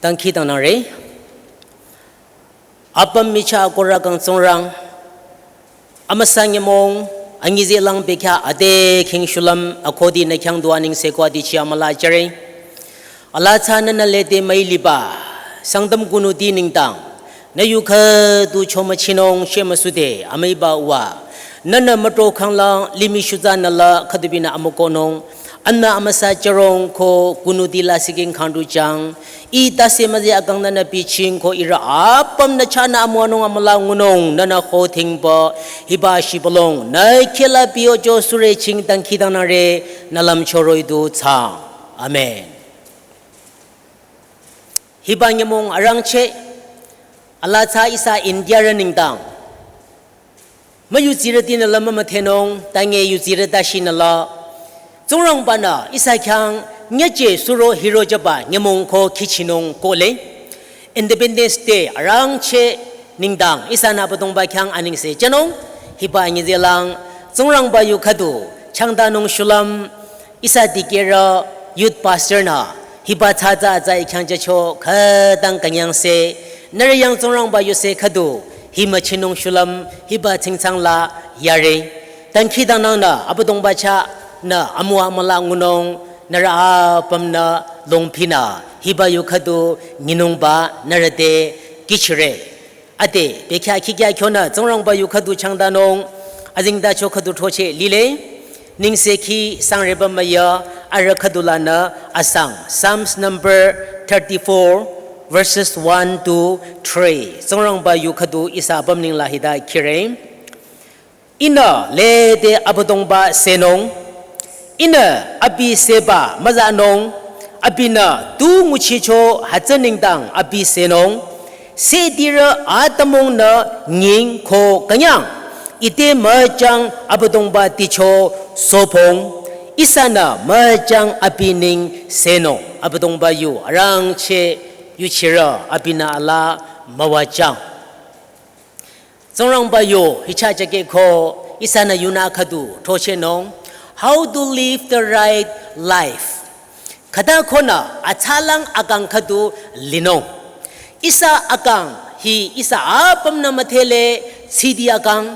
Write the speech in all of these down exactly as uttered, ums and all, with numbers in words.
Dangkhidangnangre. Apüm michah akohro kang Tsingrang. Amüsa nyümong, anyi zehlang bekhyah ade khing shulüm, akhudi nü khyang du anengse ko adichi amüla jüre. Alaa tsü nünü lede müi liba, Sangtam kunuti nengdang, nü yu khüdu chomüchinung shemüsude, amüiba uwa. Nünü mütro khanglang, limih shutsa nü la khüdubinü amükohnung, anü amüsa jürong ko kunuti la siking khangdu jang, ih tase müzeh akang nünü biching ko ihrü apüm nü chahnü amüwanung amüla ngunung nünü ho thingba hiba shibülung nü khehla biyojo süreching dangkhidangnangre nü lümcho roh-i du thsaang. Amen. Hiba nyümong arangcheh alaa tsü ihsa Indiarü nengdang müyudsirütinü la mümüdhenung, tange yudsirü tashi nü la. Tsingrangba-nü ihsa khyang nyüje suro hiro jüba nyümong ko khichinung kohle. Independence Day arangcheh nengdang ihsanü Abüdongba khyang anengse jünung, hiba anyi zehlang, Tsingrangba yu khüdu, changdanung shulüm, ihsa dikehrü youth pastor-nü, hiba tsatsa atsa ih khyang jücho khütang künyangse, nührü yang Tsingrangba yuse khüdu, hi müchinung shulüm, hiba tsingtsang la yare. Dangkhidangnangnü, Abüdongba chahnü, amüwa amüla ngunung, nührü apümnü, longpinü, hiba yu khüdu, nyinungba, nührü te, kihchire. Ade, bekhyah khikhyah kyonü, Tsingrangba yu khüdu changdanung, azengtacho khüdu throcheh lile, nengse khi sangreba müya, arüh khüdu lanü, asang, Psalms number thirty-four, verses one to three. Tsingrangba yu khüdu ihsa apüm nengla hita khire. Ihnü lede Abüdongba senung, ihnü abi seba müzanung, abinü tu nguchicho hütsü nengdang abi senung, sedirü atümungnü nying ko künyang, ite müchang Abüdongba ticho sopong, ihsanü müchang abi neng senung, Abüdongba yu arangcheh yuchirü abinü alaa müwajang. Tsingrangba yu, hicha jake ko, ihsanü yunü khüdu, throchehnung, how to live the right life. Khüta konü, atsalang akang khüdu, linung. Ihsa akang, hi, ihsa apümnü müdhele, sidi akang,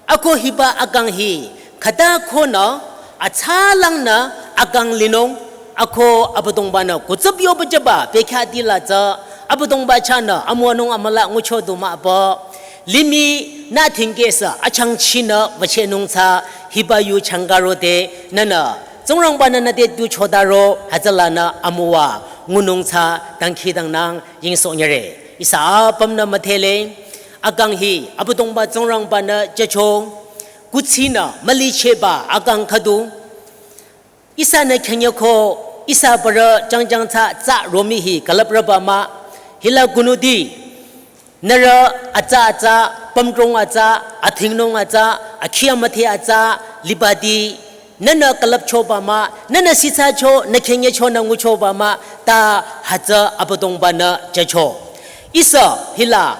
ako hiba akang hi, khüta konü, atsalangnü, akang linung, ako Abüdongba-nü kutsüp yoba jüba, bekhyah dila tsü, Abüdongba chahnü, amüwanung amüla ngucho du mahba, limih nü thingkesü, achangchinü, wüchehnung tsü, hiba yu changkaro te, nünü, Tsingrangba-nü nü te du chodaro, hütsülanü, amüwa, ngunung tsü, dangkhidangnang, yingsohnyüre. Ihsa apümnü müdhele, akang hi, Abüdongba Tsingrangba-nü jücho, kuthsinü, mülichehba, akang khüdu, ihsanü khenyeko, ihsa parü jangjang tsü tsü romi hi külüprüba mah, hila kunuti, nührü atsa atsa, pümdrong atsa, athingnung atsa, akhi amüdhe atsa, libati, nünü külüpchoba mah, nünü sitsacho, nü khenyecho nü nguchoba mah, ta hütsü Abüdongba-nü jücho. Ihsa hila,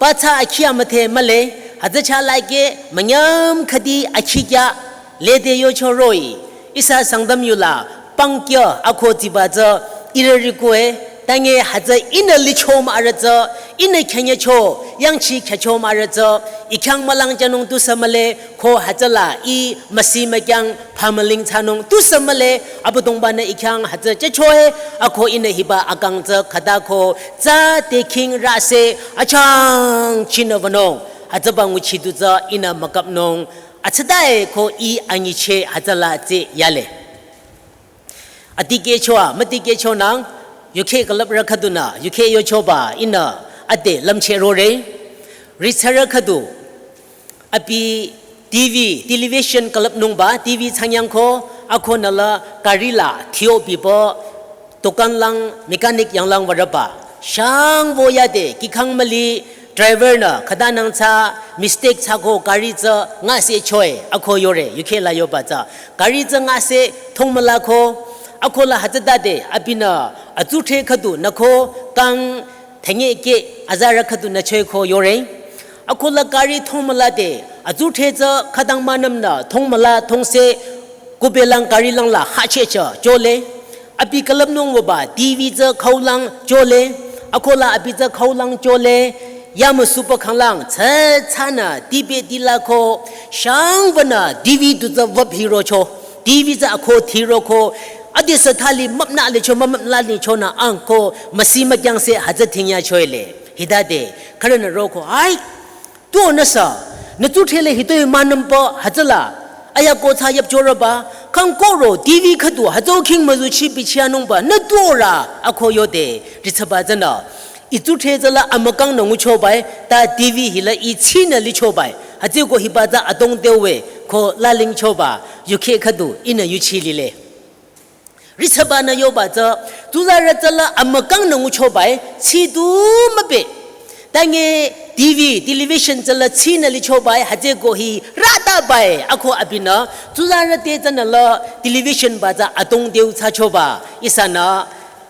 pathsa akhi amüdhe mühle, hütsü chalake, münyam khüdi akhi kya, lede yocho roh-i, ihsa Sangtam yula, pangkya ako tsiba tsü, ihrü rikoe, tange hütsü ihnü licho mah arüh tsü, ihnü khenyecho, yangchi khyücho mah arüh tsü, ih khyang mülangjünung tusü mühle, ko hütsüla ih müsi mükyang phamüling thsanung tusü mühle, Abüdongba-nü ih khyang hütsü jüchoe, ako ihnü hiba akang tsü khüta ko tsü te khing rase, achangchinü wünung, hütsüba nguchi du tsü ihnü mükapnung, atsütae ko ih anyicheh hütsüla tsü yale. Adikehchoa, müdikehchonang, yukheh külüprü khüdunü, yukheh yochoba, ihnü, ade lümcheh rore. Ritsarü khüdu, abi T V, television külüpnungba, T V thsanyangko, akonü la, gari la, thio bibo, dukan lang, mechanic yanglang würeba. Shang wo yade, kihkhang müli, driver-nü, khütanang tsü, mistake thsako, gari tsü, ngase choe, ako yore, yukheh la yoba tsü. Gari tsü ngase thongmüla ko, ako la hütsütade, abinü, atsudhre khüdunü ko, kang, thenge ke, azarü khüdunü choi ko yore. Ako la gari thongmülade, atsudhre tsü khütang münümnü, thongmüla, thongse, kubelang gari lang la, hache cha, chole. Abi külüpnung wüba, T V tsü khaulang, chole. Akola abi tsü khaulang chole, yamüsupa khanglang, tsü tsünü, tibe tila ko, shangbanü, T V tu tsü vap hirocho, T V tsü ako thiroko, adesü thali mapnü lecho, mamapnü lichonü ang ko, müsi mükyangse hütsü thingya choile. Hitade, khürünü roko, ai, tu nüsü, nü tu thele hitoi manümpü, hütsüla, aya ko tsü yapchorüba, khang koro, T V khüdu, hütsü khing müzuchi bichianungba, nü tu ora, ako yode, ritsaba tsünü. Itsu the tsüla amükangnü nguchobai, ta T V hila itsinü lichobai. Hütsüko hiba tsü adong tewe, ko lalingchoba, yukhe khüdu, ihnü yuchi lile. Ritsaba nü yoba tsü, tsuzarü tsüla amükangnü nguchobai, tsi tu mübe. Tange T V, television tsüla tsinü lichobai, hütsüko hi ratabai, ako abinü, tsuzarü te tsünü la television ba tsü adong teu tsüchoba, ihsanü,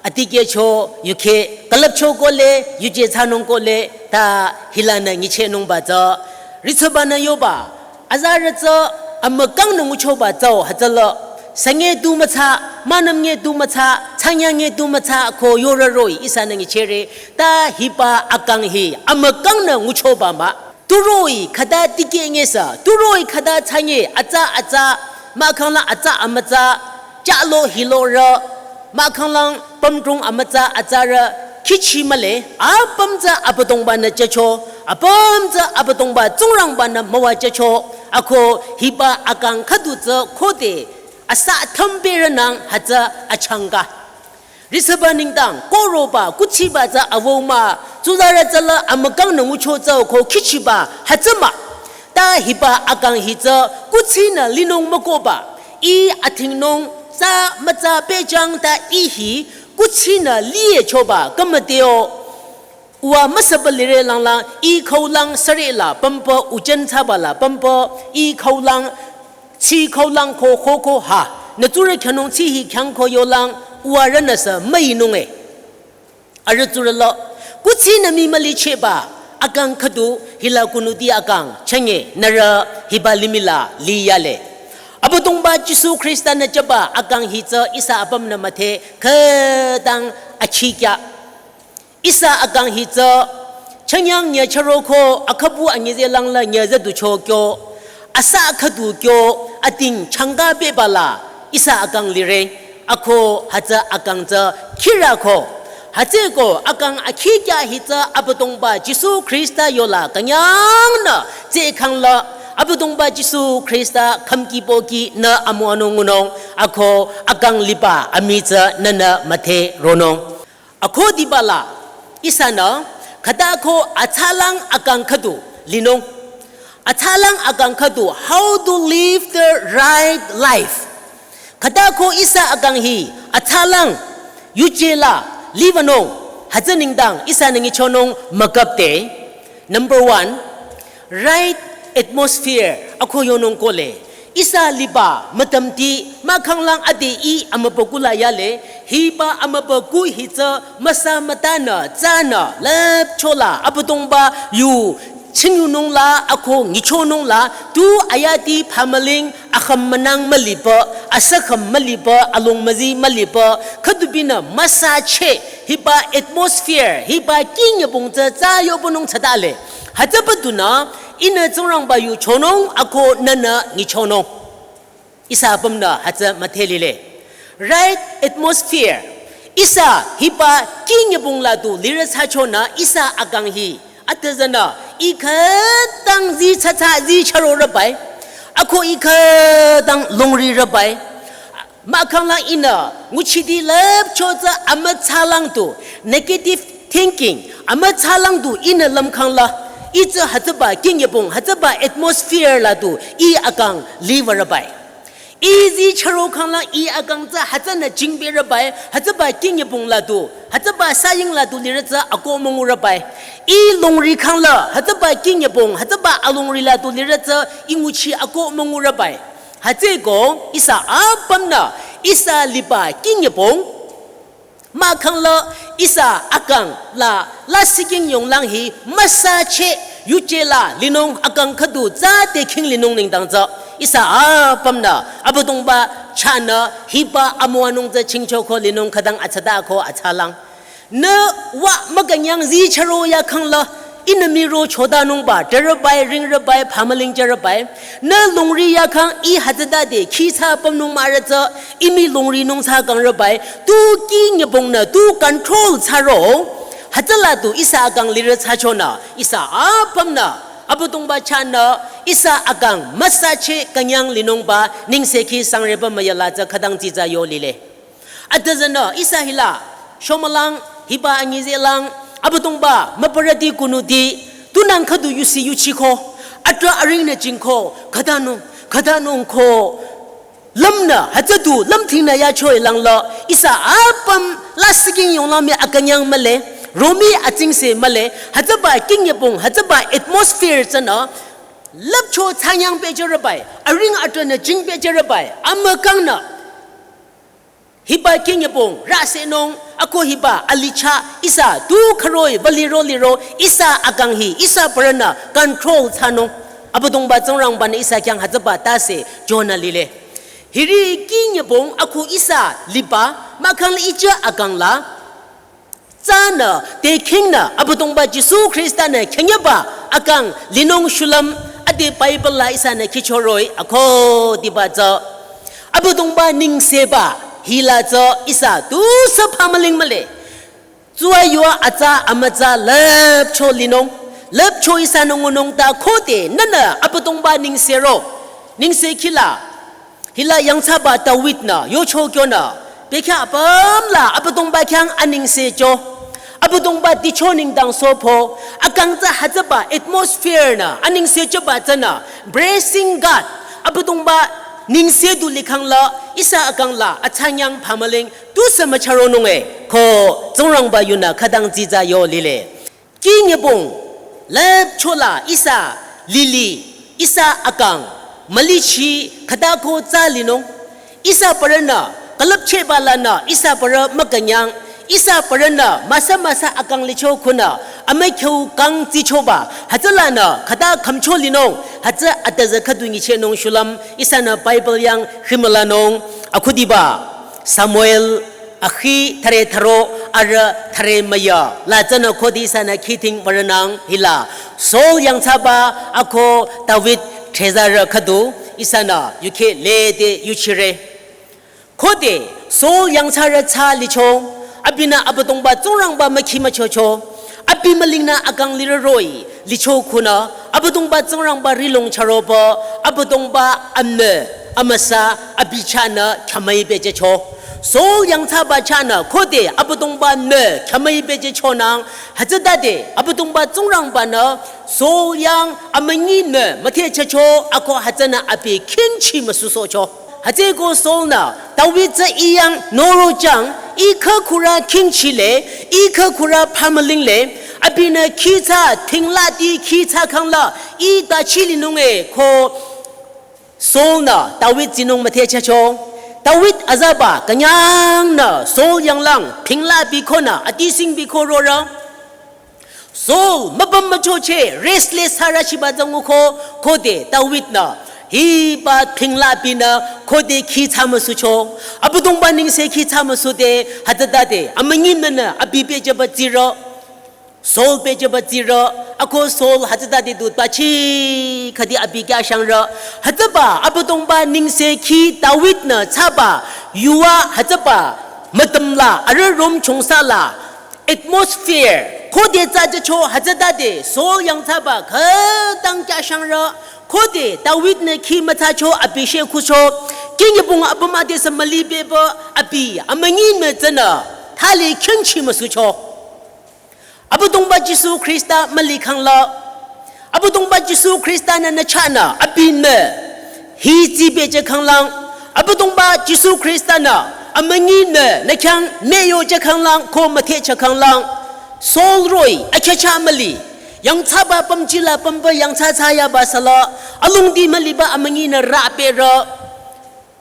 atikehcho, yukhe, külüpcho kole, yuje thsanung kole, ta hilanü ngichehnungba tsü. Ritsaba nü yoba, azarü tsü, amükangnü nguchoba tsü, hütsüla, sünge tu mütsa, manüm nge tu mütsa, tsanya nge tu mütsa, ko yorü roh-i, ihsanü ngichehre, ta hiba akang hi, amükangnü nguchoba mah. Turoh-i khüta tikeh ngesü, turoh-i khüta tsanye, atsa atsa, mahkhanglang atsa amütsa, chalo hilorü, mahkhanglang pümdrong amütsa atsarü, khichi mühle, apüm tsü Abüdongba-nü jücho, apüm tsü Abüdongba Tsingrangba-nü müwajücho, ako hiba akang khüdu tsü khode, asa thümberünang hütsü achangka. Ritsaba nengdang, koroba, kuchiba tsü awo mah, tsuzarü tsüla amükangnü ngucho tsü ko khichiba, hütsü mah. Ta hiba akang hi tsü, kuchinü linung mükohba, ih athingnung, tsü mütsa pehjang ta ih hi, kuchinü liyechoba, kümüteo. Uwa müsaba lire langlang, ih khaulang sürela pümpü, ujen thsabala pümpü, ih khaulang, tsi khaulang ko ko ko ha, nü tsurü khyünung tsi hi khyang ko yolang, uwa rünüsü müinunge. Arüh tsurüla, kuchinü mii mülichehba, akang khüdu, hila kunuti akang, chenge, nührü, hiba limihla, liyale. Abüdongba Jisu Khrista-nü jüba, akang hi tsü, ihsa apümnü müdhe, khütang, achikyah. Ihsa akang hi tsü, chünyang nyüchüroko, akhübu anyüze langla nyüzüducho kyo, asa khüdu kyo, ating changka bebala, ihsa akang lire, ako hütsü akang tsü khirako. Hütsüko akang akhikyah hi tsü Abüdongba Jisu Khrista yola künyangnü, tsü khangla, Abüdongba Jisu Khrista khümki pohki nü amüwanung ngunung, ako akang liba amii tsü nünü müdhe ronung. Akho dibala, ihsanü, khüta ko atsalang akang khüdu, linung. Atsalang akang khüdu, how to live the right life. Khüta ko ihsa akang hi, atsalang, yujela, livanung, hütsü nengdang, ihsanü ngichonung, mükapte. Number one, right atmosphere, ako yonung kole. Ihsa liba, mütümti, mahkhanglang ade ih amübükuh la yale, hiba amübükuh hi tsü, müsa mütanü, tsünü, lüpchola, Abüdongba, yu, chingyunungla, ako ngichonungla, tu ayati phamüling, akhüm münang müliba, asakhüm müliba, along müzi müliba, khüdubinü müsacheh, hiba atmosphere, hiba kinyübong tsü tsü yobonung tsütale. Hütsübadunü, ihnü Tsingrangba yu chonung, ako nünü ngichonung. Ihsa apümnü hütsü müdhe lile. Right atmosphere. Ihsa hiba kinyübong la du lirü thsachonü ihsa akang hi. Atüzünü, ih khütang zi tsatsa zi chürorübai. Ako ih khütang longrirübai. Mahkhanglang ihnü, nguchiti lüpcho tsü amütsalang du, negative thinking, amütsalang du ihnü lümkhangla, ih tsü hütsüba kinyübong, hütsüba atmosphere la du, ih akang livarübai. Ih zi chüro khanglang ih akang tsü hütsünü jingberübai, hütsüba kinyübong la du, hütsüba saying la du lirü tsü ako müngurübai. Ih longri khangla, hütsüba kinyübong, hütsüba alongri la du lirü tsü ih nguchi ako müngurübai. Hütsüko ihsa apümnü ihsa liba kinyübong, mahkhangla ihsa akang la lasih king yonglang hi müsacheh yuje la linung akang khüdu tsü te king linung nengdang tsü ihsa apümnü Abüdongba chahnü hiba amüwanung tsü chingchoko linung khütang atsata ko atsalang. Nü wa mükünyang zi charo yakhang la, ihnü miro chotanungba, tarabai, ringrabai, phamüling jarabai, nü longri yakhang i hütsütade, khitsa pümnung mürütsü, imi longri nung thsa kangrabai, tu ki nyübongnü, tu control thsaro, hütsüla tu ihsa akang lirü thsachonü, ihsa apümnü, Abüdongba chahnü, ihsa akang müsache künyang linungba, nengsekhi sangreba müyala tsü khütang tsitsa yo lile. Atüzünü ihsa hila, shomülang, hiba anyizelang, Abüdongba, müpürüti kunuti, tunang khüdu yusi yuchiko, atrah aringnü jingko, khütanung, khütanung ko, lümnü, hütsüdu, lümthingnü yachoe langla, ihsa apüm, lasih king yonglangmi akünyang mühle, romi atsingse mühle, hütsüba king yebong, hütsüba atmosphere tsünü, lüpcho thsanyang pehjürebai, aring atrahnü jing pehjürebai, amükangnü, hiba king yebong, rüsenung, ako hiba alicha, ihsa, tu khüroi, wüliro liro, ihsa akang hi, ihsa pürünü, control thsanung. Abüdongba Tsingrangbanü ihsa khyang hütsüba tase, jünü lile. Hiri king yebong, ako ihsa, liba, mahkhang li icha akang la, tsünü, te kingnü, Abüdongba Jisu Khrista nü, khenyeba, akang, linung shulüm, ade Bible la ihsanü khichoroi, ako diba tsü. Abüdongba nengseba, hila tsü, ihsa, tusü phamüling mühle. Tsua yua atsa amütsa lüpcho linung, lüpcho ihsanü ngunung ta khode, nünü, Abüdongba nengsero, nengsekhi la, hila yangthsaba David nü, yocho kyonü, bekhyah apüm la Abüdongba khyang anengsecho. Abüdongba dicho nengdang sopho, akang tsü hütsüba atmosphere nü, anengsechoba tsünü, praising God, Abüdongba nengse du likhang la, ihsa akang la, athsanyang phamüling, tusü mücharonunge, ko, Tsingrangba yunü khütang tsitsa yo lile. King yebong, lüpcho la ihsa lili, ihsa akang, mülichi, khütako tsü linung, ihsa pürünü, külüpcheba lanü, ihsa pürü mükünyang, ihsa pürünü, müsa müsa akang licho khunü, amükhyu kang tsichoba, hütsülanü, khüta khümcho linung, hütsü atüzü khüdu nyichenung shulüm, ihsanü Bible yang himülanung, akhudiba, Samuel, akhi thüre thüro, arüh thüre müya, la tsünü khode ihsanü khithing mürünang hila. Saul yangthsaba ako David thezarü khüdu ihsanü yukheh lede yuchire. Khode Saul yangthsarü tsü licho, abinü Abüdongba Tsingrangba mükhi müchocho, abi mülingnü akang lirü roh-i, licho khunü, Abüdongba Tsingrangba rihlong charoba, Abüdongba amü, amüsa, abi chahnü khyamüi pehjücho. Saul yangthsaba chahnü khode Abüdongba nü khyamüi pehjüchonang, hütsütade Abüdongba Tsingrangbanü Saul yang amünyi nü müthehchehcho ako hütsünü abi khingchi müsusohcho. Hütsüeko Saul nü, David tsü ih yang noro jang, ih khükhurü khingchile, ih khükhurü phamülingle, abinü khitsa, thinglati khitsa khangla, ih tachi linunge ko Saul nü, David tsinung müthehchehcho. David azaba, künyangnü, Saul yanglang, thingla bikonü, atising biko rorang. Saul, mübüm müchocheh, restless thsarü chiba zanguko, khode David nü, hiba thingla binü, khode khitsa müsucho, Abüdongba nengse khitsa müsude, hütsütade, amünyi nünü, abi pehjüba tsirü, Saul pehjüba tsirü, ako Saul hütsütade du tachi, khüdi abi khyashangrü, hütsüba, Abüdongba nengse khi David nü thsaba, yuva hütsüba, mütümla, arüh rom chongsa la, atmosphere, khode tsü jücho hütsütade, Saul yangthsaba, khütang khyashangrü, khode, David nü khi müthsacho, abi shekhucho, king yebong apüm adesü müli beba, abi, amünyi nü tsünü, thali khingchi müsucho. Abüdongba Jisu Khrista müli khangla, Abüdongba Jisu Khrista nü nü chahnü, abi nü, hi tsi pehjü khanglang, Abüdongba Jisu Khrista nü, amünyi nü, nü khyang müyo jü khanglang, ko müthehcheh khanglang, Saul roh-i, akhyacha müli, yangthsaba pümjila pümba yangthsa thsayaba sala, alongdi müliba amünyi nü rü pehrü,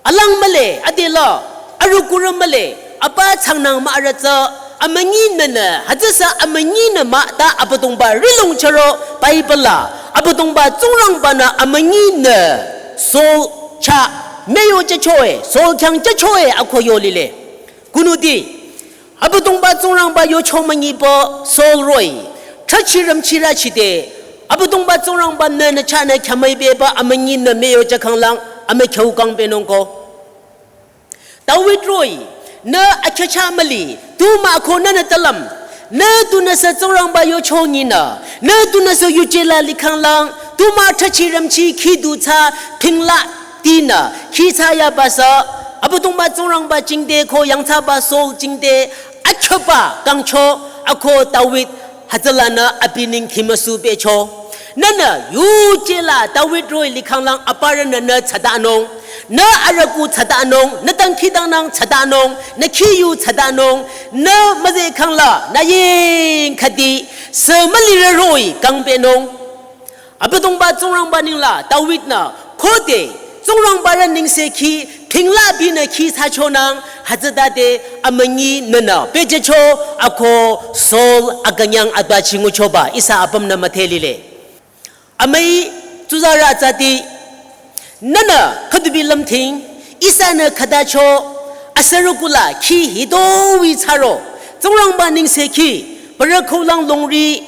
alang mühle, adela, arüh kurü mühle, apa changnang mürü tsü, amünyi nünü, hütsüsa amünyi nü mah ta Abüdongba rihlong charo, Bible la, Abüdongba Tsingrangbanü amünyi nü, Saul chah, müyo jüchoe, Saul khyang jüchoe, ako yo lile. Kunuti, Abüdongba Tsingrangba yocho münyiba Saul roh-i, thrachi rümchirü chide, Abüdongba Tsingrangba nü nü chahnü khyamüi beba amünyi nü müyo jakhanglang, amükhyu kang benungko. David roh-i, nü akhyücha müli, tu mah ko nünü talüm, nü tunüsü Tsingrangba yocho nyinü, nü tunüsü yuje la likhanglang, tu mah thrachi rümchi khi du tsü, pingla, tinü, khi tsü yaba sü, Abüdongba Tsingrangba jingte ko yangthsaba Saul jingte, akhyüba kangcho, ako David, hütsülanü abi neng khimüsu becho. Nünü, yuje la David roh-i likhanglang aparünü nü thsatanung, nü arüku thsatanung, nü dangkhidangnang thsatanung, nü khiyu thsatanung, nü müzeh khangla, nü ying khüdi, sü mülirü roh-i kang benung. Abüdongba Tsingrangba nengla David-nü khode Tsingrangba rü nengsekhi thingla binü khi thsachonang hütsütade amünyi nünü pehjücho ako Saul akünyang atbachi nguchoba ihsa apümnü müdhe lile. Amüi tsuzarü atsati nünü khüdubi lümthing ihsanü khütacho asürü kula khi hitoi thsaro Tsingrangba nengsekhi parü khulang longri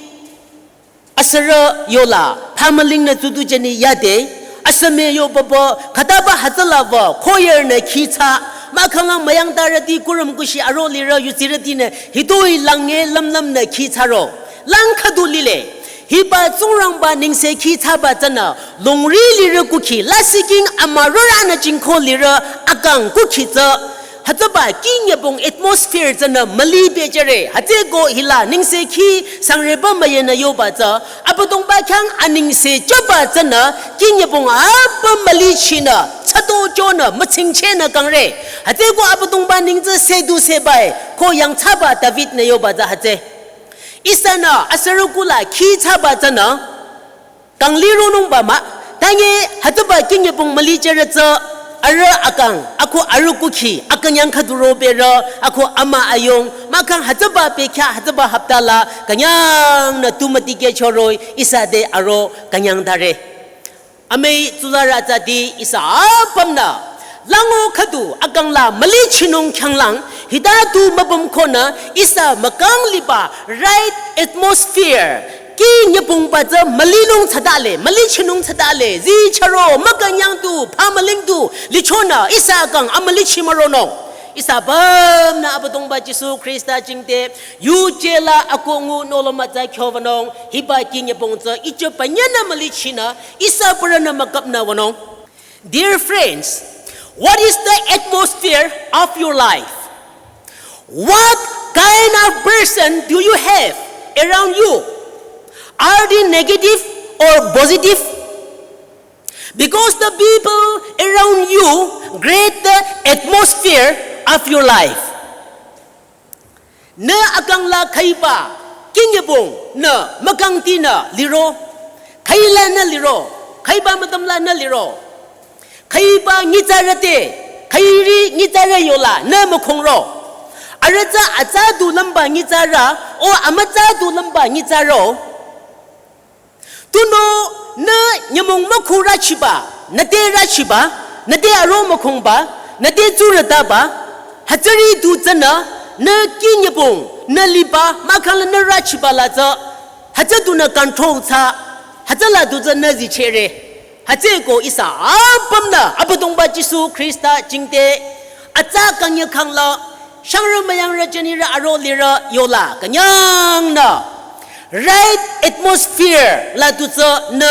asürü yola, phamüling nü tsutu jeni yade, asüme yo baba, khütaba hütsüla va, choir nü khi thsa, mahkhanglang müyangtarüti kurüm kushi aro lirü yutsirütinü, hitoi lange lümlüm nü khi thsaro. Lang khüdu lile, hiba Tsingrangba nengsekhi thsaba tsünü, longri lirü kukhi, lasih king amarorünü jingko lirü, akang kukhi tsü, hütsüba kinyübong atmosphere tsünü müli bejüre. Hütsüko hila nengsekhi sangreba müyünü yoba tsü. Abüdongba khyang anengse jüba tsünü kinyübong apüm mülichinü. Thsato chonü mütsingchehnü kangre. Hütsüko Abüdongba neng tsü sedu sebai. Ko yangthsaba David-nü yoba tsü hütsü. Ihsanü asürü kula khi thsaba tsünü. Kang lironungba mah, tange hütsüba kinyübong müli jüre tsü, arüh akang, ako arüh kukhi, akünyang khüdu ro berü, ako ama ayung, mahkhang hütsüba pekya, hütsüba haptala, künyangnü tu mütikeh choroh-i, ihsa te aro künyangtare. Amüi tsuzarü atsati ihsa apümnü, lango khüdu akangla mülichinung khyanglang, hita tu mübüm khonü, ihsa mükang liba right atmosphere, kinyübongba tsü mülinung thsadale, mülichinung thsadale, zi chüro, mükünyang tu, phamüling tu, lichonü, ihsa akang amülichi müronung. Ihsa apümnü Abüdongba Jisu Khrista jingte, yuje la akongu nolo mütsa khyovanung, hiba kinyübong tsü, ijo panyünü mülichinü, ihsa aparünü mükapnü wünung. Dear friends, what is the atmosphere of your life? What kind of person do you have around you? Are they negative or positive? Because the people around you create the atmosphere of your life. Nü akangla khüiba, kinyübong, nü mükangtinü liro. Khüila nü liro, khüiba mütümla nü liro. Khüiba nyitsarü te, khüiri nyitsarü yola nü mükhongro. Arüh tsü atsa du lümba nyitsarü, o amütsa du lümba nyitsarü. Tunüo nü nyümong mükhurü chiba, nü te rü chiba, nü te aro mükhongba, nü te tsurütaba, hütsüri du tsünü, nü kinyübong, nü liba, mahkhangla nü rü chiba la tsü, hütsü dunü control thsa, hütsüla du tsü nü zichehre. Hütsüko ihsa apümnü, Abüdongba Jisu Khrista jingte, atsa kangye khangla, shangrü müyangrü jünirü aro lirü yola künyangnü. Right atmosphere la du tsü nü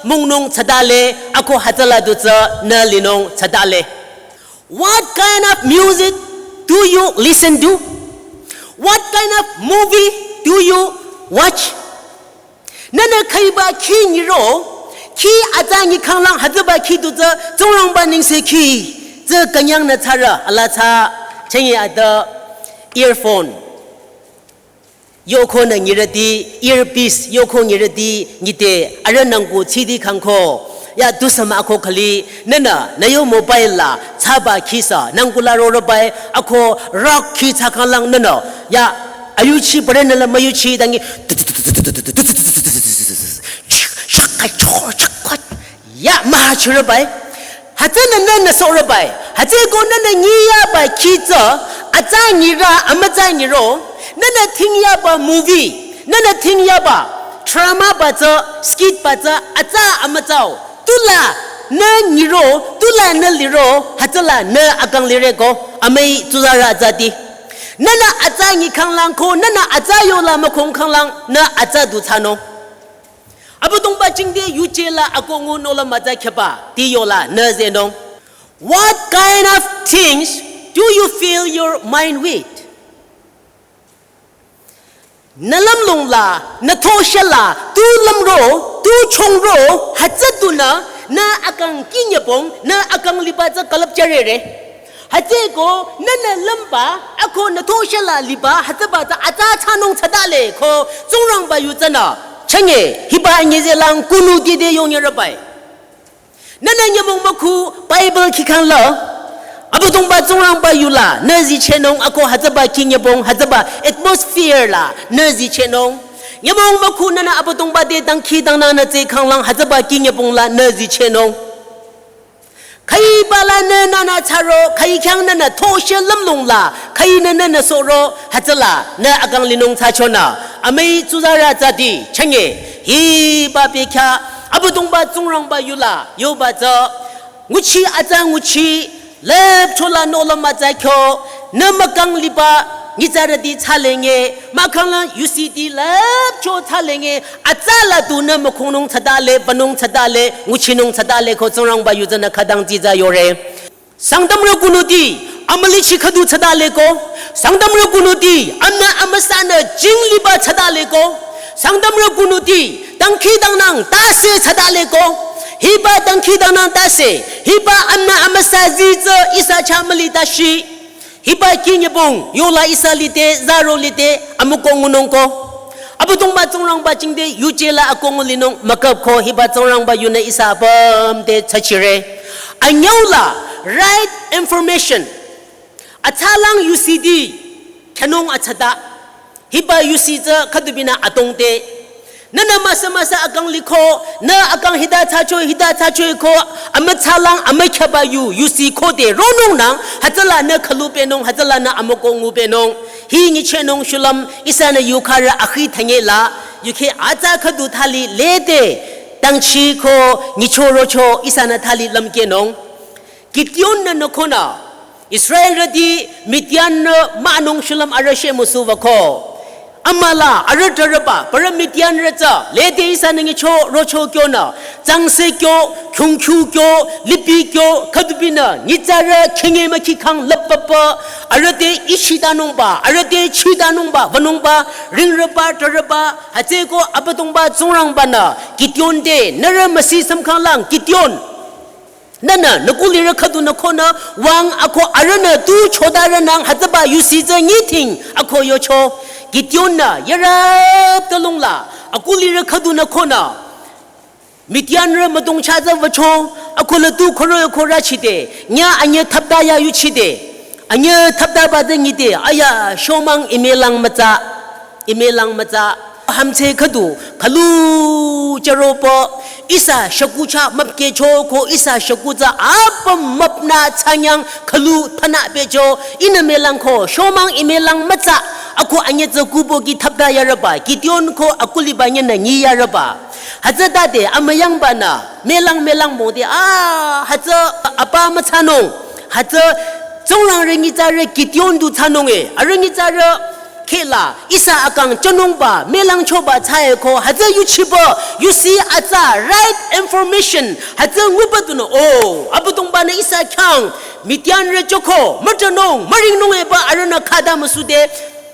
mungnung thsadale, ako hütsüla du tsü nü linung thsadale. What kind of music do you listen to? What kind of movie do you watch? Nünü khüiba khi nyiro, khi atsa nyi khanglang hütsüba khi du tsü, Tsingrangba nengsekhi, tsü künyangnü thsarü, ala tsü, chengi ata, earphone. Yoko nü nyirüti, earpiece, yoko nyirüti, nyite, arüh nangku tsidi khangko. Ya, tusü mah ako khali, nünü, nü yo mobile la, thsaba khi sü, nangku la rorübai, ako rock khi thsa khanglang nünü. Ya, ayuchi, pare nü la müyuchi, dangi, shaka cho, shaka. Ya, mühachirübai. Hütsünü nünü sorübai. Hütsüko nünü nyiyabai khi tsü, Atsa nyirü, amütsa nyiro, nünü thingyaba movie, nünü thingyaba drama ba tsü, skit ba tsü, atsa amütsao, tula nü nyiro, tula nü liro, hütsüla nü akang lireko, amüi tsuzarü atsati. Nünü atsa nyikhanglang ko, nünü atsa yola mükhongkhanglang, nü atsa du thsanung. Abüdongba jingte yuje la akongu nola mütsa kheba, ti yola nü zenung. What kind of things do you fill your mind with? Nü lümlong la, nü thoshe la, tu lümro, tu chongro, hütsü tunü, nü akang kinyepong, nü akang liba tsü külüp jürere. Hütsüeko, nünü lümba, ako nü thoshe la liba, hütsüba tsü atsa thsanung thsadale ko, Tsingrangba yu tsünü, chünye, hiba nyezelang kunu dide yongyarabai. Nünü nyümong mükhu Bible khikhang la, Abüdongba Tsingrangba yula, nü zichehnung ako hütsüba kinyepong, hütsüba atmosphere la, nü zichehnung. Nyümong mükhu nünü Abüdongba te dangkhidangnang nü tsekhanglang hütsüba kinyepong la, nü zichehnung. Khüiba la nü nünü thsaro, khüi khyang nünü thoshe lümlong la, khüi nü nünü soro, hütsüla, nü akang linung thsachonü, amüi tsuzarü atsati, chünye, hiba bekhyah, Abüdongba Tsingrangba yula, yoba tsü, nguchi atsa nguchi, lüpcho la nola mütsa kyo, nü mükang liba, nyitsarüti thsalenge, mahkhangla yusiti lüpcho thsalenge, atsa la tu nü mükhongnung thsadale, banung thsadale, nguchinung thsadale ko Tsingrangba yu tsünü khütang dsitsa yore. Sangtamrü kunuti, amülichi khüdu thsadale ko. Sangtamrü kunuti, amünü amüsanü jingliba thsadale ko. Sangtamrü kunuti, dangkhidangnang tase thsadale ko. Hiba dangkhidangnang tase, hiba amünü amüsa zitsü ihsa chah müli tashi. Hiba kinyepong, yola ihsa lide, zaro lide, amüko ngunung ko. Abüdongba Tsingrangba jingte yuje la akongu linung mükap ko hiba Tsingrangba yunü ihsa apüm te thsachire. Anyüu la right information. Atsalang yusiti khyünung atsata. Hiba yusi tsü khüdubinü atongte. Nünü müsa müsa akang liko, nü akang hita thsacho, hita thsacho ko, amütsalang, amükhyaba yu, yusi khode, ronung nang, hütsüla nü khülu pehnung, hütsüla nü amüko ngu pehnung. Hi nyichehnung shulüm, ihsanü yukharü akhi thanye la, yukheh atsa khüdu thali lede, dangchi ko, nyicho rocho, ihsanü thali lümkehnung. Gideon-nü nükhonü, Israelrüti Midian-nü münung shulüm arüh shemüsu wüko. Amüla arüh trarüba, parü Midianrü tsü, lede ihsanü nyicho rocho kyonü, tsangse kyo, kyungkyu kyo, lipi kyo, khüdubinü, nyitsarü, khinge mükhikhang lüppapa, arüh te ichidanungba, arüh te chidanungba, wünungba, ringrüba, trarüba, hütsüeko Abüdongba Tsingrangba-nü, Gideon te, nührü müsi sümkhanglang, Gideon. Nünü, nü kulirü khüdu nükhonü, wüng ako arühnü tu chotarünang hütsüba yusi tsü nyiting ako yocho. Gideon-nü, yarüp tülung la, akulirü khüdu nükhonü. Midianrü müdong cha tsü wücho, ako la tu khoro yoko rachide, nya anyü thapta ya yuchide. Anyü thaptaba tsü nyide, aya, shomang imelang mütsa. Imelang mütsa, hümdhse khüdu, khülu charopo, ihsa shakucha müpkehcho ko ihsa shaku tsü apüm müpnü tsanyang khülu phanü pehcho, ihnü melang ko, shomang imelang mütsa, ako anyü tsü kubo ki thapta yarüba, Gideon ko akuliba nyünü nyi yarüba. Hütsütade amüyangbanü, melang melang mode, ah, hütsü apa mütsanung, hütsü Tsingrangba nyitsarü Gideon du thsanung e, arüh nyitsarü kheh la, ihsa akang chanungba, melangchoba thsae ko, hütsü yuchiba, yusi atsa, right information, hütsü nguba dunü, oh, Abüdongba-nü ihsa khyang, Midianrü choko, mütranung, müringnung eba arühnü khüta müsude,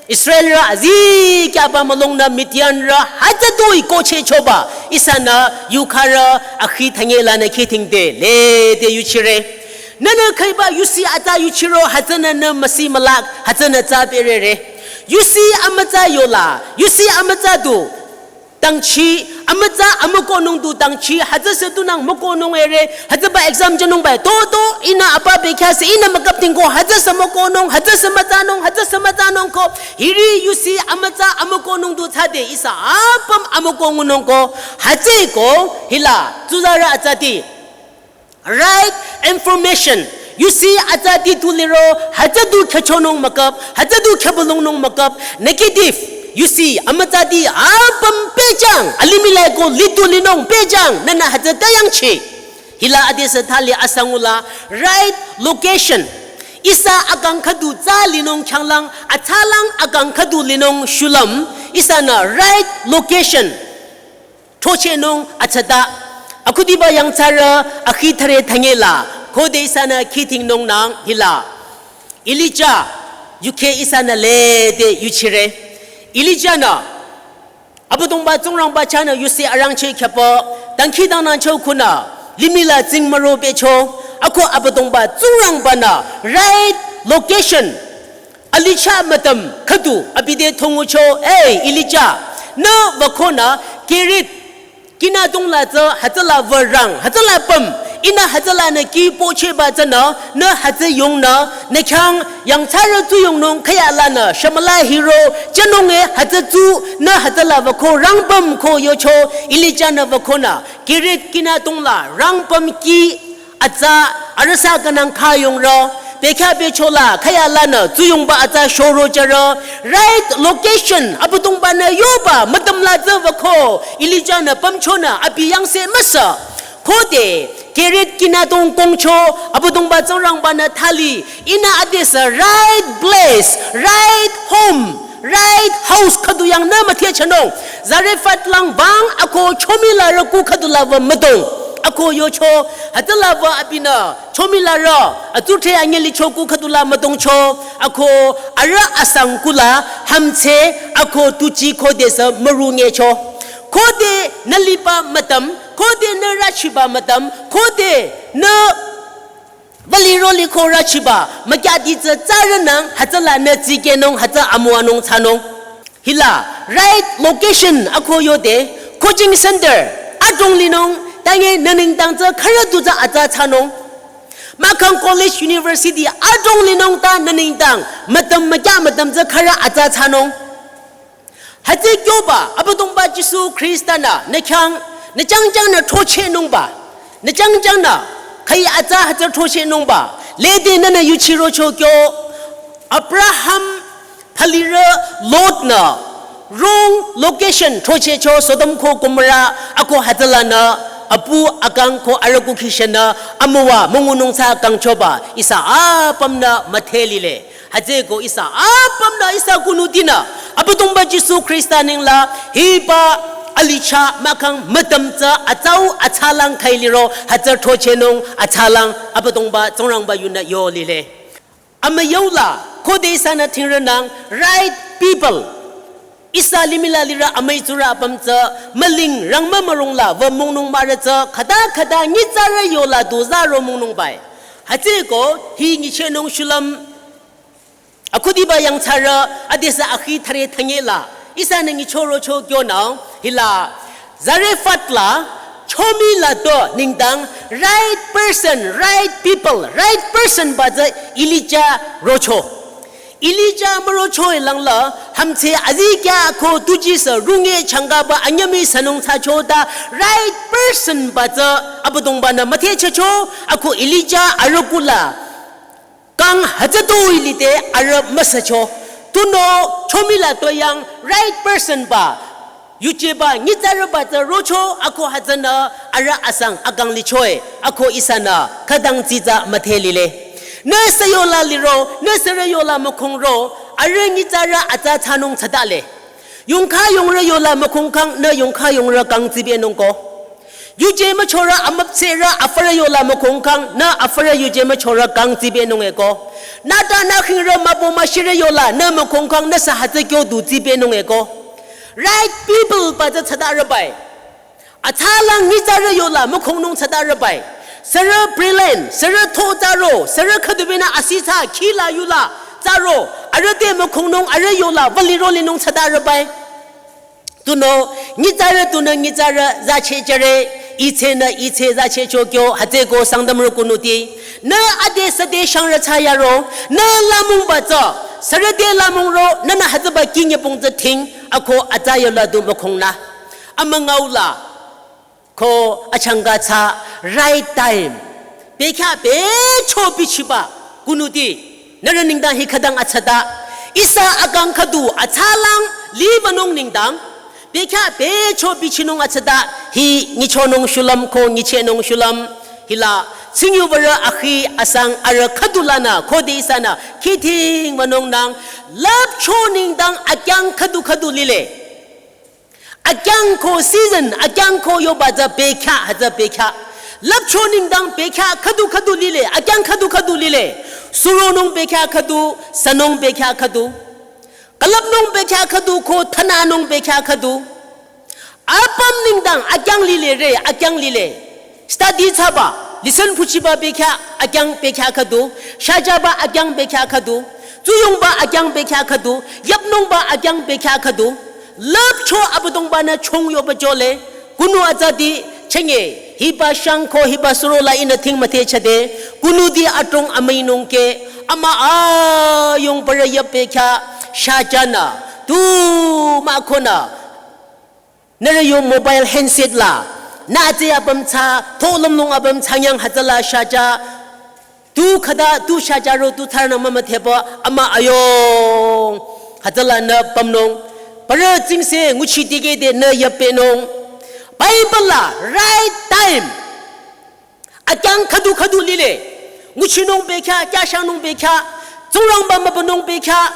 Israelrü azikyaba mülongnü Midianrü, hütsü toi kochehchoba, ihsanü, yukharü, akhi thanye lanü kheh tingde, lede yuchire. Nünü khüiba yusi atsa yuchiro, hütsünü nü müsi mülak, hütsünü tsa perere. Yusi amütsa yola, yusi amütsa du, dangchi, amütsa amükonung du dangchi, hütsüse tunang mükonung ere, hütsüba exam chanungba, to, to, ihnü apa bekhyahse, ihnü mükap tingko, hütsüse mükonung, hütsüse mütsanung, hütsüse mütsanung ko, hiri yusi amütsa amükonung du thsade, ihsa apüm amüko ngunung ko, hütsüeko, hila, tsuzarü atsati. Right information, You see, atsati tu liro, hütsü du khechonung mükap, hütsü du khebalongnung mükap, negative. You see, amütsati apüm pehjang, alimih la ko litu linung pehjang, nünü hütsü tayangchi. Hila adesü thali asangula, right location. Ihsa akang khüdu tsa linung khyanglang, atsalang akang khüdu linung shulüm, ihsanü right location. Throchehnung atsata. Akhudiba yangthsarü akhi thare thangela. Khode ihsanü khidhingnung nang hila. Elijah, yukhe ihsanü lede yuchire. Elijah-nü Abüdongba Tsingrangba chahnü yusi arangcheh khyapü, dangkhidangnangcho khunü, limih la tsing müro pehcho, ako Abüdongba Tsingrangba-nü right location, Elijah mütüm khüdu abi te thongucho, "Ey, Elijah, nü wükonü Kerith kinatong la tsü hütsüla würang, hütsüla püm, ihnü hütsülanü kih pohchehba tsünü, nü hütsü yongnü, nü khyang yangthsarü tsuyongnung khüyalanü, shümüla hiro, jünung-e hütsü tsu, nü hütsüla wüko rangpüm ko yocho." Elijah-nü wükonü, Kerith kinatong la rangpüm kih atsa, arüh sa künang khyayongrü, bekhyah bechola, khüyalanü, tsuyongba atsa shoro jürü, right location, Abüdongba-nü yoba, mütüm la tsü wüko, Elijah-nü pümchonü, abi yangse müsa. Khode, Kerith kinatong kongcho, Abüdongba Tsingrangba-nü thali, ihnü adesü right place, right home, right house khüdu yangnü müthehchehnung. Zarephath lang bang ako chomilarü kuh khüdula wü müdong. Ako yocho, hütsüla wü abinü, chomilarü, atsudhre anyüh licho kuh khüdula müdongcho. Ako arüh asang kuh la, hümdhse, ako tuji khodesü mürungecho. Khode nü liba mütüm, khode nü rüchiba mütüm, khode nü wüliro liko rüchiba, mükyadi tsü tsarünang, hütsülanü tsikehnung, hütsü amüwanung thsanung. Hila, right location ako yode, coaching center, adrong linung, tange nü nengdang tsü khürü du tsü atsa thsanung. Mahkhang college university, adrong linung ta nü nengdang, mütüm mükya mütüm tsü khürü atsa thsanung. Hütsü kyoba, Abüdongba Jisu Khrista-nü, nü khyang, nü jangjang nü throchehnungba, nü jangjang nü, khüi atsa hütsü throchehnungba, lede nünü yuchirocho kyo, Abraham phalirü Lot-nü, wrong location throchehcho Sodom ko Gomorrah, ako hütsülanü, apu akang ko arüku khishanü, amüwa müngunung thsa kangchoba, ihsa apümnü müdhe lile. Hütsüeko ihsa apümnü ihsa kunutinü, Abüdongba Jisu Khrista nengla, hiba Elijah mahkhang mütüm tsü atsau atsalang khüi liro, hütsü throchehnung atsalang Abüdongba Tsingrangba yunü yo lile. Amüyola, khode ihsanü thingrünang, right people. Ihsa limih la lirü amüi tsurü apüm tsü, müling rangmü mürongla, wü müngnung mürü tsü, khüta khüta nyitsarü yola dozaro müngnung bai. Hütsüeko, hi nyichehnung shulüm, akhudiba yangthsarü, adesü akhi thare thangela, ihsanü nyichorocho kyonang, hila, Zarephath la, chomi la do nengdang, right person, right people, right person ba tsü Elijah rocho. Elijah mürocho-i langla, hümdhse azikyah ko tujisü runge changkaba anyümi sünung thsacho ta, right person ba tsü Abüdongba-nü müthehchehcho, ako Elijah arüku la, kang hütsütoi lide arüh müsacho. Tunüo chomi la toyang right person ba, yujeba nyitsarü ba tsü rocho ako hütsünü arüh asang akang licho-i ako ihsanü khütang tsitsa müdhe lile. Nü sü yola liro, nü sürü yola mükhongro, arüh nyitsarü atsa thsanung thsatale. Yongkha yongrü yola mükhongkhang nü yongkha yongrü kang tsibenung ko. Yuje müchorü amüpsehrü afürü yola mükhongkhang nü afürü yuje müchorü kang tsibenung eko. Nüta nü khingrü mübü müshirü yola nü mükhongkhang nü sü hütsü kyo du tsibenung eko. Right people ba tsü thsatarü bai. Atsalang nyitsarü yola mükhongnung thsatarü bai. Sürü brilliant, sürü tho tsaro, sürü khüdubinü asitsa khila yula tsaro. Arüh te mükhongnung arüh yola wüliro linung thsatarü bai. Tunüo, nyitsarü tunüo nyitsarü zachehjüre, itsenü itse zachehcho kyo, hütsüeko Sangtamrü kunuti. Nü ade süde shangrü thsayaro, nü lümung ba tsü, sürü te lümung ro, nünü hütsüba kinyepong tsü thing, ako atsa yola du mükhongnü. Amüngao la, ko achangka thsa right time. Bekhyah becho bichiba kunuti. Nührü nengdang hi khütang atsata. Ihsa akang khüdu atsalang libanung nengdang. Bekhyah becho bichinung atsata. Hi nyichonung shulüm ko nyichehnung shulüm. Hila tsingyubarü akhi asang arüh khüdu lanü khode ihsanü khidhingbanung nang. Lüpcho nengdang akyang khüdu khüdu lile. Akyang ko season, akyang ko yoba tsü bekhyah, hütsü bekhyah. Lüpcho nengdang bekhyah khüdu khüdu lile, akyang khüdu khüdu lile. Suronung bekhyah khüdu, sünung bekhyah khüdu. Külüpnung bekhyah khüdu ko thananung bekhyah khüdu. Apüm nengdang akyang lile re, akyang lile. Study thsaba, lesson phuchiba bekhyah, akyang bekhyah khüdu. Shajaba akyang bekhyah khüdu. Tsuyongba akyang bekhyah khüdu. Yapnungba akyang bekhyah khüdu. Lüpcho Abüdongbanü chong yoba jole. Kunu atsati chenge. Hiba shang ko hiba suro la ihnü thing müthehchade. Kunuti adrong amüinung ke. Ama ayongbarü yap bekhyah. Shajanü. Tu mah konü. Nührü yo mobile handset la, nü tsü apüm tsü, tholümnung apüm tsü nyang hütsüla shaja, tu khüta, tu shaja ro, tu tharnü mümüdheba, ama ayong, hütsüla nü pümnung, parü tsingse nguchi dikehde nü yapehnung. Bible la, right time. Akyang khüdu khüdu lile. Nguchinung bekhyah, kyashangnung bekhyah, Tsingrangba mübünung bekhyah,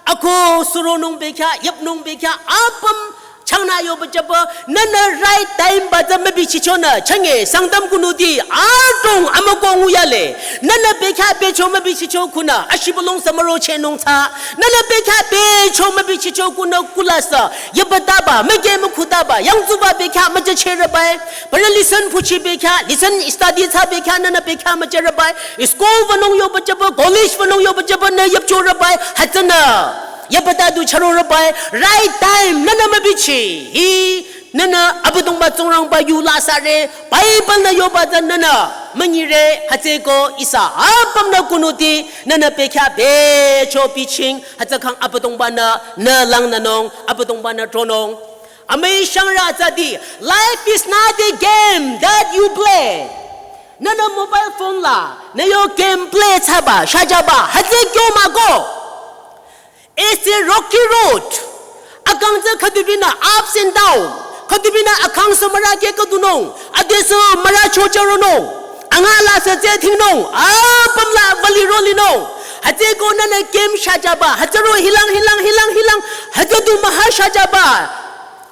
ako suronung bekhyah, yapnung bekhyah, apüm changnü yoba jüba, nünü right time ba tsü mübichichonü, chenge, Sangtam kunuti, adrong amüko nguyale, nünü bekhyah becho mübichicho kunü, ashibülung sü mürochehnung tsü, nünü bekhyah becho mübichicho kunü kulasü, yaba taba, müke mükhutaba, yangtsuba bekhyah müjüchehrebai, parü lesson phuchi bekhyah, lesson study thsa bekhyah, nünü bekhyah müjürebai. School wünung yoba jüba, college wünung yoba jüba, nü yapchorebai. Hütsünü. Yaba ta du chürorebai. Right time, nünü mübichi. Hi, nünü Abüdongba Tsingrangba yu la süre. Bible nü yoba tsü nünü münyire. Hütsüeko ihsa apümnü kunuti, nünü bekhyah becho biching. Hütsükhang Abüdongbanü, nü langnünung, Abüdongbanü tronung. Amüi shangrü atsati, life is not a game that you play. Nünü mobile phone la, nü yo game play thsaba, shajaba, hütsü kyo mah ko. It's a rocky road. Akang tsü khüdubinü ups and down. Khüdubinü akang sü mürü keh khüdunung. Ade sü mürü chocharonung. Anga la sü tsü thingnung. Apüm la vali rolinung. Hütsüeko nünü game shajaba. Hütsüro hilang, hilang, hilang, hilang. Hütsü du maha shajaba.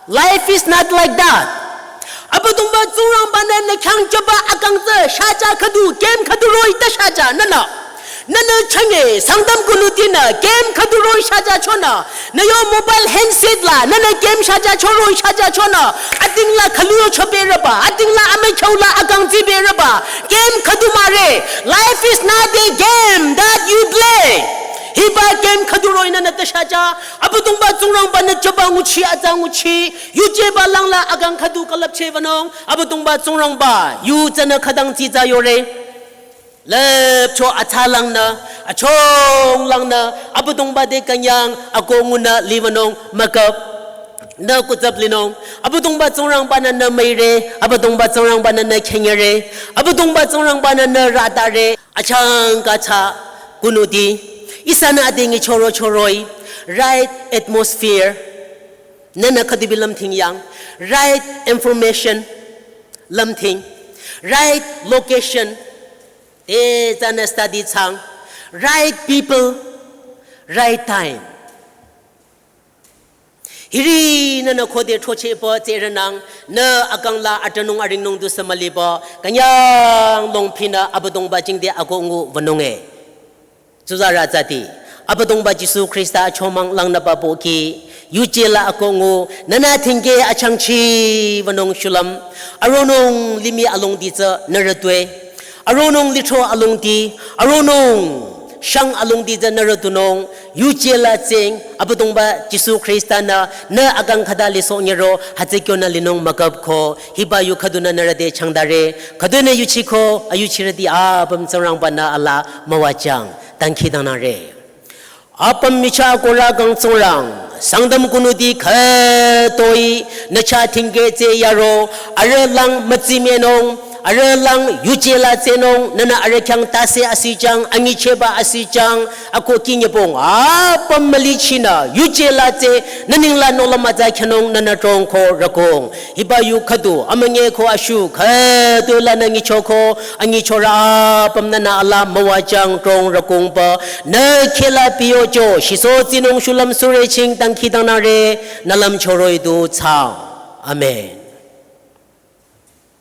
Life is not like that. Abüdongba Tsingrangbanü nü khyang jüba akang tsü shaja khüdu, game khüdu roh-i ta shaja, nünü. Nünü chenge, Sangtam kunutinü, game khüdu roh-i shaja chonü. Nü yo mobile handset la, nünü game shaja cho roh-i shaja chonü. Ating la khülu yo chobehreba, ating la amükhyu la akang tsibehreba. Game khüdu mah re. Life is not a game that you play. Hiba game khüdu roh-i nünü ta shaja. Abüdongba Tsingrangbanü jüba nguchi atsa nguchi. Yujeba langla akang khüdu külüpcheh wünung. Abüdongba Tsingrangba. Yu tsünü khütang tsitsa yore. Lüpcho atsalangnü. Achonglangnü. Abüdongba te künyang. Ako ngunü liwünung. Müküp. Nü kutsap linung. Abüdongba Tsingrangbanü nü müire. Abüdongba Tsingrangbanü nü khenyere. Abüdongba Tsingrangbanü nü ratare. Achangka tsü kunuti. Ihsanü ade ngi choro choroi. Right atmosphere. Nünü khüdubi lümthing yang. Right information. Lümthing. Right location. Te tsünü study thsang. Right people. Right time. Hiri nünü khode throchehpü tsehrenang, nü akang la atranung aringnung du sü müliba, künyang longphinü Abüdongba jingte ako ngu wünung e. Tsuzarü atsati, Abüdongba Jisu Khrista achomang langnüba pohki, yuje la ako ngu, nünü thingke achangchi wünung shulüm, aronung limih alongdi tsü nührü tue, aronung lithro alongdi, aronung shang alongdi tsü nührü tunung, yuje la tseng, Abüdongba Jisu Khrista nü, nü akang khüta lisoh nyiro, hütsü kyonü linung müküp ko, hiba yu khüdunü nührü te changdare, khüdunü yuchiko, ayuchirüti apüm Tsingrangbanü ala müwajang, dangkhidangnangre. Apüm michah korü kang Tsingrang, Sangtam kunuti khütoi, nü chah thingke tse yaro, arüh lang mütsimenung, arüh lang yuje la tsehnung, nünü arüh khyang tase asihjang, anyichehba asihjang, ako kinyebong apüm mülichinü yuje la tseh, nü nengla nohlüm atsa khyünung nünü trong ko rükong. Hiba yu khüdu amünyi ko ashuh khüdu lanü nyichoko, anyichorü apüm nünü alaa müwajüng trong rükongba, nü khehla biyocho shiso tsinung shulüm sürü ching dangkhidangnangre, nü lümcho roh-i du thsaang. Amen.